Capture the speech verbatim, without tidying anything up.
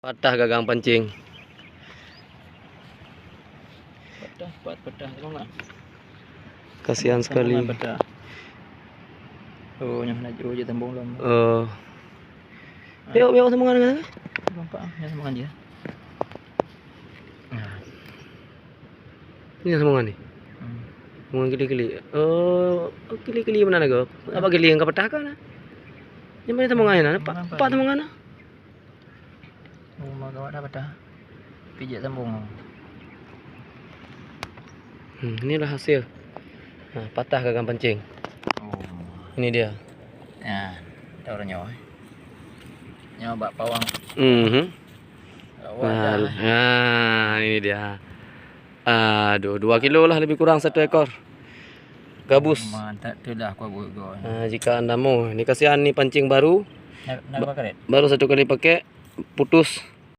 Patah gagang pancing. Patah, pat-, patah, tengok tak? Kasihan sekali. Patah. Oh, nyoe na, oh, je tambong lom. Oh. Biok, biok sambungan kan? Nampak, nyoe sambungan je. Nah. Ini sambungan ni. Hmm. Sambungan kili-kili. Oh, kili-kili mana lagi? Apa kili yang kau patah kan? Yang mana sambungan ni? Nampak, nampak sambungan ni. Oh, mak gawat dah patah. Pijak sambung. Hmm, inilah hasil. Ha, patah gagang pancing. Oh. Ini dia. Ya, tahu nyoe. Nyoe bak pawang. Mhm. Awak nah, dah. Nah, ini dia. Aduh, dua kilo lah lebih kurang satu ekor. Gabus. Mantap tu dah kuat buat gol. Ah, jika anda mau, ni kasihan ni pancing baru. Nak, nak ba-, pakai? Baru satu kali pakai, putus.